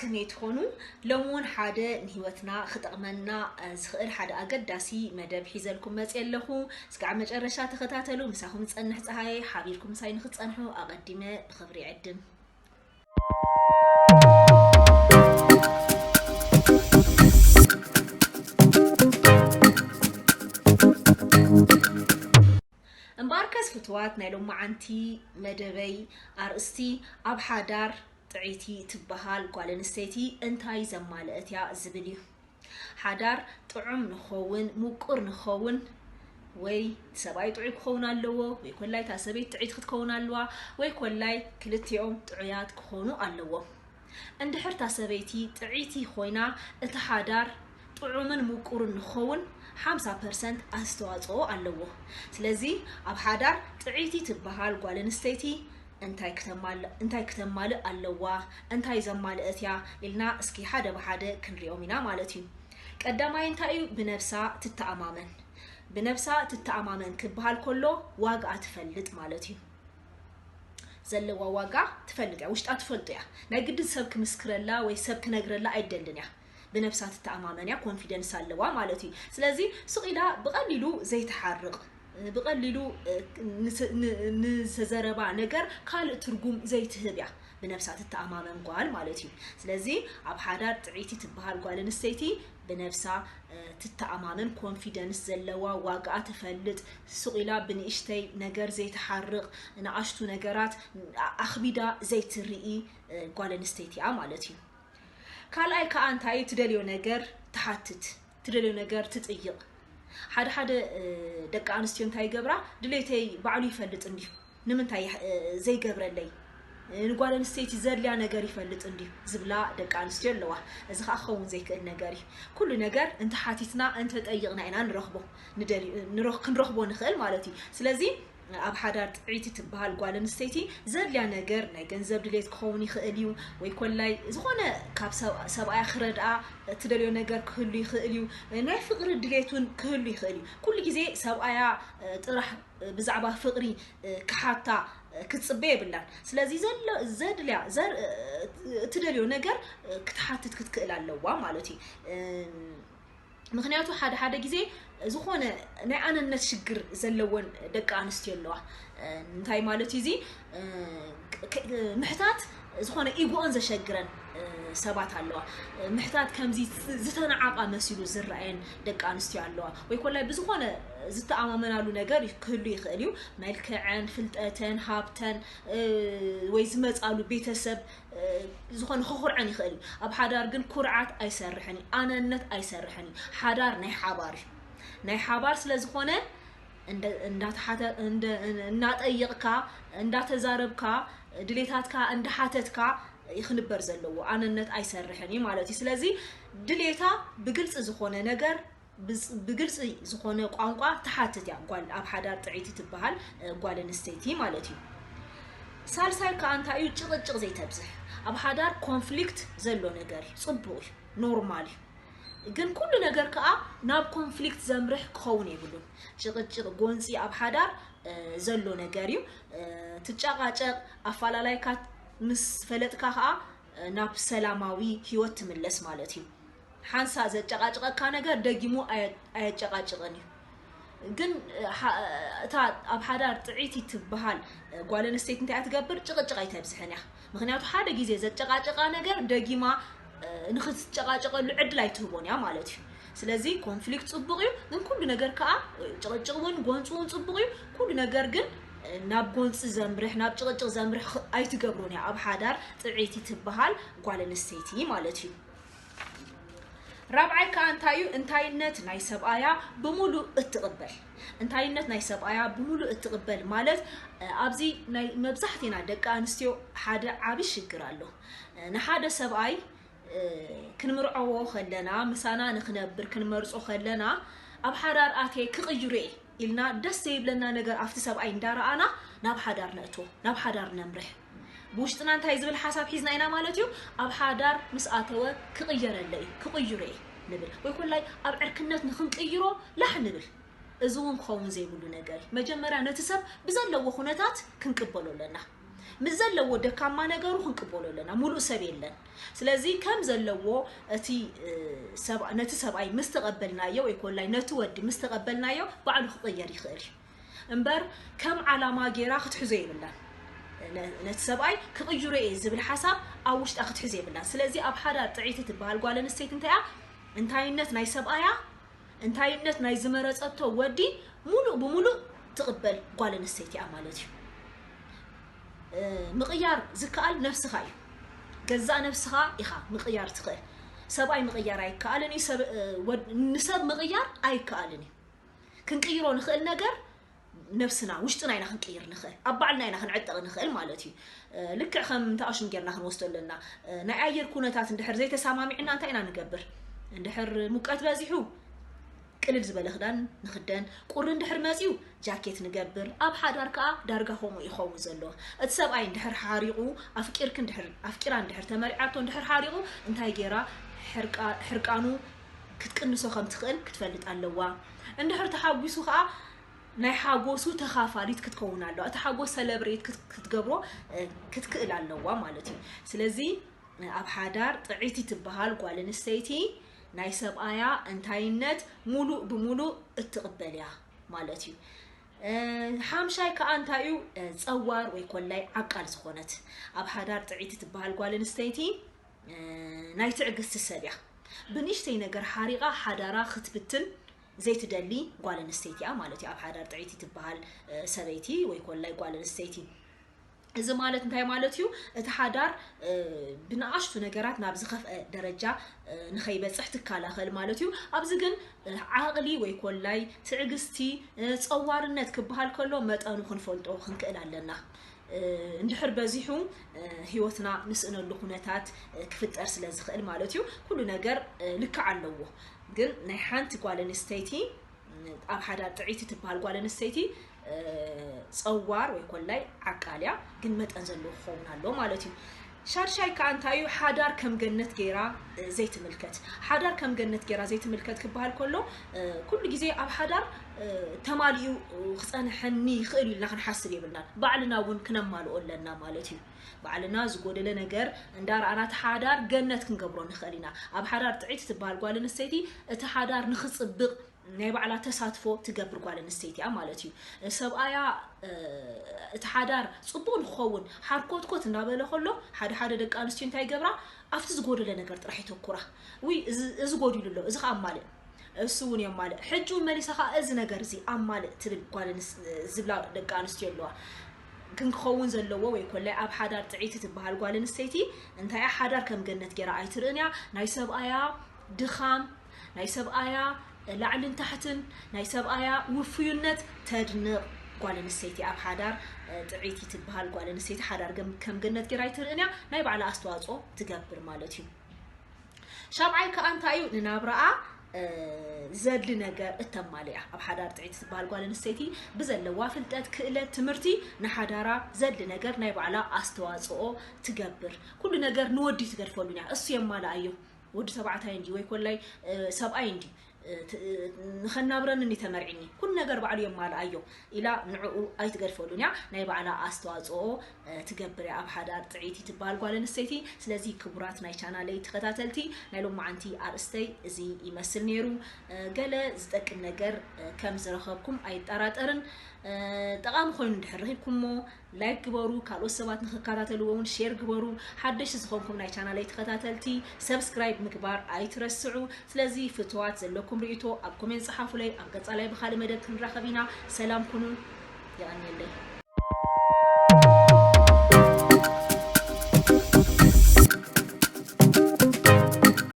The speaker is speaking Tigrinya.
ከመይ ትኾኑ? ሎሚ እውን ሓደ ንህይወትና ክጠቕመና ዝኽእል ሓደ ኣገዳሲ መደብ ሒዘልኩም መፅየ ኣለኹ። እስካዕ መጨረሻ ተኸታተሉ። ምሳኹም ዝፀንሕ ፀሃየ፣ ሓቢርኩም ምሳይ ንክትፀንሑ ኣቐዲመ ብኽብሪ ይዕድም። እምበኣርከስ ፍትዋት፣ ናይ ሎማዓንቲ መደበይ ኣርእስቲ ኣብ ሓዳር ጥዕይቲ ትበሃል ጓል ኣንስተይቲ እንታይ ዘማልአት እያ ዝብል እዩ። ሓዳር ጥዑም ንኸውን፣ ምቁር ንኸውን፣ ወይ ሰብኣይ ጥዑይ ክኸውን ኣለዎ፣ ወይ ኮላይ እታ ሰበይቲ ጥዕይቲ ክትከውን ኣለዋ፣ ወይ ኮላይ ክልቲኦም ጥዑያት ክኾኑ ኣለዎም። እንድሕር እታ ሰበይቲ ጥዕይቲ ኮይና፣ እቲ ሓዳር ጥዑምን ምቁርን ንኸውን ሓምሳ ፐርሰንት ኣስተዋፅኦ ኣለዎ። ስለዚ ኣብ ሓዳር ጥዕይቲ ትበሃል ጓል ኣንስተይቲ እንታይ ክተማል-፣ እንታይ ክተማልእ ኣለዋ፣ እንታይ ዘማልአት እያ ኢልና እስኪ ሓደ ብሓደ ክንሪኦም ኢና ማለት እዩ። ቀዳማይ እንታይ እዩ? ብነብሳ ትተኣማመን። ብነብሳ ትተኣማመን ክበሃል ከሎ ዋግኣ ትፈልጥ ማለት እዩ። ዘለዋ ዋጋ ትፈልጥ እያ፣ ውሽጣ ትፈልጡ እያ። ናይ ግድን ሰብ ክምስክረላ ወይ ሰብ ክነግረላ ኣይደልን እያ። ብነብሳ ትተኣማመን እያ፣ ኮንፊደንስ ኣለዋ ማለት እዩ። ስለዚ ሱቕ ኢላ ብቐሊሉ ዘይትሓርቕ፣ ብቐሊሉ፣ እ፣ ንስ-፣ ን-፣ ንዝተዘረባ ነገር ካልእ ትርጉም ዘይትህብ እያ ብነብሳ ትተኣማመን ጓል ማለት እዩ። ስለዚ ኣብ ሓዳር ጥዕይቲ ትበሃል ጓል ኣንስተይቲ ብነብሳ፣ እ፣ ትተኣማመን፣ ኮንፊደንስ ዘለዋ፣ ዋግኣ ትፈልጥ፣ ሱቕ ኢላ ብንእሽተይ ነገር ዘይትሓርቕ፣ ንኣሽቱ ነገራት ኣ-፣ ኣኽቢዳ ዘይትርኢ፣ እ፣ ጓል ኣንስተይቲ እያ ማለት እዩ። ካልኣይ ከኣ እንታይ እዩ? ትደልዮ ነገር ትሓትት፣ ትደልዮ ነገር ትጥይቕ። ሓደ ሓደ፣ እ፣ ደቂ ኣንስትዮ እንታይ ይገብራ? ድሌተይ ባዕሉ ይፈልጥ እንድዩ፣ ንምንታይ ይሕ-፣ እ፣ ዘይገብረለይ? እ፣ ንጓል ኣንስተይቲ ዘድልያ ነገር ይፈልጥ እንድዩ ዝብላ ደቂ ኣንስትዮ ኣለዋ። እዚ ከኣ ክኸውን ዘይክእል ነገር እዩ። ኩሉ ነገር እንተሓቲትና፣ እንተጠይቕና ኢና ንረኽቦ፣ ንደልዩ፣ ንረኽ-፣ ክንረኽቦ ንኽእል ማለት እዩ። ስለዚ ኣብ ሓዳር ጥዕይቲ ትበሃል ጓል ኣንስተይቲ ዘድልያ ነገር ናይ ገንዘብ ድሌት ክኸውን ይኽእል እዩ፣ ወይ ኮላይ ዝኾነ ካብ ሰብ-፣ ሰብኣያ ክረድኣ እትደልዮ ነገር ክህሉ ይኽእል እዩ። ናይ ፍቕሪ ድሌት እውን ክህሉ ይኽእል እዩ። ኩሉ ግዜ ሰብኣያ፣ እ፣ ጥራሕ፣ እ፣ ብዛዕባ ፍቕሪ፣ እ፣ ክሓታ፣ እ፣ ክትጽበ የብላን። ስለዚ ዘሎ ዘድልያ ዘር-፣ እ፣ እትደልዮ ነገር፣ እ፣ ክትሓትት ክትክእል ኣለዋ ማለት እዩ። እ፣ ምኽንያቱ ሓደ ሓደ ግዜ ዝኾነ ናይ ኣነነት ሽግር ዘለወን ደቂ ኣንስትዮ ኣለዋ። እ፣ እንታይ ማለት እዩ እዚ? እ፣ ክ-፣ ክ-፣ ምሕታት ዝኾነ ኢጎኦን ዘሸግረን፣ እ፣ ሰባት ኣለዋ። እ፣ ምሕታት ከምዚ ዝ-፣ ዝተናዓቓ መሲሉ ዝረኣየን ደቂ ኣንስትዮ ኣለዋ። ወይ ኮላይ ብዝኾነ ዝተኣማመናሉ ነገር ክህሉ ይኽእል እዩ። መልክዐን፣ ፍልጠተን፣ ሃብተን፣ እ፣ ወይ ዝመጻሉ ቤተሰብ፣ እ፣ ዝኾነ ከኹርዐን ይኽእል እዩ። ኣብ ሓዳር ግን ኩርዓት ኣይሰርሕን እዩ፣ ኣነነት ኣይሰርሕን እዩ። ሓዳር ናይ ሓባር እዩ። ናይ ሓባር ስለ ዝኾነ እንደ-፣ እንዳተሓተ-፣ እንደ-፣ እናጠየቕካ፣ እንዳተዛረብካ፣ ድሌታትካ እንዳሓተትካ እዩ ክንበር ዘለዎ። ኣነነት ኣይሰርሕን እዩ ማለት እዩ። ስለዚ ድሌታ ብግልፂ ዝኾነ ነገር፣ ብፅ-፣ ብግልፂ ዝኾነ ቋንቋ ትሓትት እያ ጓል፣ ኣብ ሓዳር ጥዕይቲ ትበሃል፣ እ፣ ጓል ኣንስተይቲ ማለት እዩ። ሳልሳይ ከኣ እንታይ እዩ? ጭቕጭቕ ዘይተብዝሕ። ኣብ ሓዳር ኮንፍሊክት ዘሎ ነገር እዩ፣ ጽቡቕ እዩ፣ ኖርማል እዩ። ግን ኩሉ ነገር ከኣ ናብ ኮንፍሊክት ዘምርሕ ክኸውን የብሉን። ጭቕጭቕ፣ ጎንፂ ኣብ ሓዳር፣ እ፣ ዘሎ ነገር እዩ። እ፣ ትጨቃጨቕ፣ ኣፈላላይካ ምስ ፈለጥካ ከኣ፣ እ፣ ናብ ሰላማዊ ህይወት ትምለስ ማለት እዩ። ሓንሳ ዘጨቃጭቐካ ነገር ደጊሙ ኣየ-፣ ኣየጨቃጭቕን እዩ። ግን፣ እ፣ ሓ-፣ እታ ኣብ ሓዳር ጥዕይቲ ትበሃል፣ እ፣ ጓል ኣንስተይቲ እንታይ እያ ትገብር? ጭቕጭቕ ኣይተብዝሕን እያ። ምኽንያቱ ሓደ ግዜ ዘጨቃጨቓ ነገር ደጊማ፣ እ፣ ንኽትጨቃጨቐሉ ዕድል ኣይትህቦን እያ ማለት እዩ። ስለዚ ኮንፍሊክት ጽቡቕ እዩ፣ ግን ኩሉ ነገር ከኣ፣ እ፣ ጭቕጭቕ እውን ጎንፂ እውን ጽቡቕ እዩ። ኩሉ ነገር ግን፣ እ፣ ናብ ጎንፂ ዘምርሕ፣ ናብ ጭቕጭቕ ዘምርሕ ኽ-፣ ኣይትገብሩን እያ ኣብ ሓዳር ጥዕይቲ ትበሃል ጓል ኣንስተይቲ ማለት እዩ። ራብዓይ ከኣ እንታይ እዩ? እንታይነት ናይ ሰብኣያ ብምሉእ እትቕበል። እንታይነት ናይ ሰብኣያ ብምሉእ እትቕበል ማለት፣ እ፣ ኣብዚ ናይ መብዛሕቴና ደቂ ኣንስትዮ ሓደ ዓቢ ሽግር ኣሎ። እ፣ ንሓደ ሰብኣይ፣ እ፣ ክንምርዐዎ ከለና፣ ምሳና ንኽነብር ክንመርጾ ከለና፣ ኣብ ሓዳር ኣትየ ክቕይሮ እየ ኢልና ደስ ዘይብለና ነገር ኣብቲ ሰብኣይ እንዳረኣና ናብ ሓዳር ነእትዎ፣ ናብ ሓዳር ነምርሕ። ብውሽጥና እንታይ ዝብል ሓሳብ ሒዝና ኢና ማለት እዩ? ኣብ ሓዳር ምስ ኣተወ ክቕየረለ እዩ፣ ክቕይሮ እየ ንብል። ወይ ኮላይ ኣብ ዕርክነት ንኽንቅይሮ ላሕ ንብል። እዚ እውን ክኸውን ዘይብሉ ነገር እዩ። መጀመርያ ነቲ ሰብ ብዘለዎ ኩነታት ክንቅበሎ ኣለና። ምስ ዘለዎ ደካማ ነገሩ ክንቅበሎ ኣለና። ሙሉእ ሰብ የለን። ስለዚ ከም ዘለዎ እቲ፣ እ፣ ሰብ-፣ ነቲ ሰብኣይ ምስ ተቐበልናዮ ወይ ኮላይ ነቲ ወዲ ምስ ተቐበልናዮ ባዕሉ ክቕየር ይኽእል እዩ። እምበር ከም ዓላማ ጌራ ክትሕዞ የብላን። ነ-፣ ነቲ ሰብኣይ ክቕይሮ እየ ዝብል ሓሳብ ኣብ ውሽጣ ክትሕዞ የብላን። ስለዚ ኣብ ሓዳር ጥዕይቲ ትበሃል ጓል ኣንስተይቲ እንታይ እያ? እንታይነት ናይ ሰብኣያ፣ እንታይነት ናይ ዝመረጸቶ ወዲ ሙሉእ ብሙሉእ ትቕበል ጓል ኣንስተይቲ እያ ማለት እዩ። እ፣ ምቕያር ዝከኣል ነብስኻ እዩ። ገዛእ ነብስኻ ኢኻ ምቕያር ትኽእል። ሰብኣይ ምቕያር ኣይከኣልን እዩ። ሰብ፣ እ፣ ወድ-፣ ንሰብ ምቕያር ኣይከኣልን እዩ። ክንቅይሮ ንኽእል ነገር ነብስና፣ ውሽጥና ኢና ክንቅይር ንኽእል። ኣብ ባዕልና ኢና ክንዕጠቕ ንኽእል ማለት እዩ። እ፣ ልክዕ ከም እንተ ኣሽም ጌርና ክንወስዶ ኣለና። እ፣ ናይ ኣየር ኩነታት እንድሕር ዘይተሰማሚዕና እንታይ ኢና ንገብር? እንድሕር ሙቀት በዚሑ ቅልል ዝበለ ክዳን ንኽደን፣ ቁሪ እንድሕር መጺኡ ጃኬት ንገብር። ኣብ ሓዳር ከኣ ዳርጋ ከምኡ ይኸውን ዘሎ። እቲ ሰብኣይ እንድሕር ሓሪቑ፣ ኣፍቂርክ እንድሕር፣ ኣፍቂራ እንድሕር ተመሪዓቶ እንድሕር ሓሪቑ፣ እንታይ ጌራ ሕርቃ-፣ ሕርቃኑ ክትቅንሶ ከም ትኽእል ክትፈልጥ ኣለዋ። እንድሕር ተሓጒሱ ከኣ ናይ ሓጎሱ ተኻፋሊት ክትከውን ኣለዋ። እቲ ሓጎስ ሰለብሬት ክት-፣ ክትገብሮ፣ እ፣ ክትክእል ኣለዋ ማለት እዩ። ስለዚ ኣብ ሓዳር ጥዕይቲ ትበሃል ጓል ኣንስተይቲ ናይ ሰብኣያ እንታይነት ሙሉእ ብሙሉእ እትቕበል እያ ማለት እዩ። እ፣ ሓምሻይ ከኣ እንታይ እዩ? እ፣ ጸዋር ወይ ኮላይ ዓቃል ዝኾነት። ኣብ ሓዳር ጥዕይቲ ትበሃል ጓል ኣንስተይቲ፣ እ፣ ናይ ትዕግስቲ ሰብ እያ። ብንእሽተይ ነገር ሓሪቓ ሓዳራ ክትብትን ዘይትደሊ ጓል ኣንስተይቲ እያ ማለት እዩ። ኣብ ሓዳር ጥዕይቲ ትበሃል፣ እ፣ ሰበይቲ ወይ ኮላይ ጓል ኣንስተይቲ። እዚ ማለት እንታይ ማለት እዩ? እቲ ሓዳር፣ እ፣ ብንኣሽቱ ነገራት ናብ ዝኸፍአ ደረጃ፣ እ፣ ንኸይበጽሕ ትከላኸል ማለት እዩ። ኣብዚ ግን፣ እ፣ ዓቕሊ ወይ ኮላይ ትዕግስቲ፣ እ፣ ጸዋርነት ክበሃል ከሎ መጠኑ ክንፈልጦ ክንክእል ኣለና። እ፣ እንድሕር በዚሑ፣ እ፣ ህይወትና ንስእነሉ ኩነታት፣ እ፣ ክፍጠር ስለ ዝኽእል ማለት እዩ። ኩሉ ነገር፣ እ፣ ልክዕ ኣለዎ። ግን ናይ ሓንቲ ጓል ኣንስተይቲ ኣብ ሓዳር ጥዕይቲ ትበሃል ጓል ኣንስተይቲ፣ እ፣ ጸዋር ወይ ኮላይ ዓቃል እያ፣ ግን መጠን ዘለዎ ክኸውን ኣለዎ ማለት እዩ። ሻድሻይ ከኣ እንታይ እዩ? ሓዳር ከም ገነት ገይራ፣ እ፣ ዘይትምልከት። ሓዳር ከም ገነት ገይራ ዘይትምልከት ክበሃል ከሎ፣ እ፣ ኩሉ ግዜ ኣብ ሓዳር፣ እ፣ ተማሊኡ ክጸንሐኒ ይኽእል እዩ ኢልና ክንሓስብ የብልናን። ባዕልና እውን ክነማልኦ ኣለና ማለት እዩ። ባዕልና ዝጎደለ ነገር እንዳረኣና እቲ ሓዳር ገነት ክንገብሮ ንኽእል ኢና። ኣብ ሓዳር ጥዕይቲ ትበሃል ጓል ኣንስተይቲ እቲ ሓዳር ንኽጽብቕ ናይ ባዕላ ተሳትፎ ትገብር ጓል ኣንስተይቲ እያ ማለት እዩ። ሰብኣያ፣ እ፣ እቲ ሓዳር ጽቡቕ ንክኸውን ሓርኮትኮት እንዳበለ ከሎ፣ ሓደ ሓደ ደቂ ኣንስትዮ እንታይ ይገብራ? ኣብቲ ዝጎደለ ነገር ጥራሕ የተኩራ። ውይ፣ እዚ፣ እዚ ጎዲሉ ኣሎ፣ እዚ ከኣ ኣማልእ፣ እሱ እውን የማልእ። ሕጂ እውን መሊሳ ከኣ እዚ ነገር እዚ ኣማልእ ትብል ጓል ኣንስ-፣ ዝብላ ደቂ ኣንስትዮ ኣለዋ። ግን ክኸውን ዘለዎ ወይ ኮላይ ኣብ ሓዳር ጥዕይቲ ትበሃል ጓል ኣንስተይቲ እንታይ እያ? ሓዳር ከም ገነት ገይራ ኣይትርእን እያ። ናይ ሰብኣያ ድኻም፣ ናይ ሰብኣያ ላዕልን ታሕትን፣ ናይ ሰብኣያ ውፍዩነት ተድንቕ ጓል ኣንስተይቲ ኣብ ሓዳር፣ እ፣ ጥዕይቲ ትበሃል ጓል ኣንስተይቲ ሓዳር ገም-፣ ከም ገነት ገይራ ኣይትርእን እያ። ናይ ባዕላ ኣስተዋጽኦ ትገብር ማለት እዩ። ሻብዓይ ከኣ እንታይ እዩ? ንናብራኣ፣ እ፣ ዘድሊ ነገር እተማልእ እያ። ኣብ ሓዳር ጥዕይቲ ትበሃል ጓል ኣንስተይቲ ብዘለዋ ፍልጠት፣ ክእለት፣ ትምህርቲ ንሓዳራ ዘድሊ ነገር ናይ ባዕላ ኣስተዋጽኦ ትገብር። ኩሉ ነገር ንወዲ ትገድፈሉ እያ። እሱ የማልኣዮ። ወዲ ተባዕታይ እንዲ ወይ ኮላይ፣ እ፣ ሰብኣይ እንዲ፣ እ፣ ት-፣ እ፣ ንኸናብረኒ እንዲ ተመርዒኒ። ኩሉ ነገር ባዕሉ የማልኣዮ ኢላ ንዕኡ ኣይትገድፈሉን እያ። ናይ ባዕላ ኣስተዋጽኦ፣ እ፣ ትገብር እያ ኣብ ሓዳር ጥዕይቲ ትበሃል ጓል ኣንስተይቲ። ስለዚ ክቡራት ናይ ቻናለይ ተኸታተልቲ፣ ናይ ሎማዓንቲ ኣርእስተይ እዚ ይመስል ነይሩ። እ፣ ገለ ዝጠቅም ነገር፣ እ፣ ከም ዝረኸብኩም ኣይጠራጠርን። እ፣ ጠቓሚ ኮይኑ እንድሕር ረኺብኩሞ ላይክ ግበሩ፣ ካልኦት ሰባት ንኽከታተልዎ እውን ሼር ግበሩ። ሓደሽቲ ዝኾንኩም ናይ ቻናለይ ተኸታተልቲ ሰብስክራይብ ምግባር ኣይትረስዑ። ስለዚ ፍትዋት ዘለኩም ርእይቶ ኣብ ኮሜንት ጸሓፉለይ። ኣብ ቀጻላይ ብኻልእ መደብ ክንራኸብ ኢና። ሰላም ኩኑ። የቐንየለይ።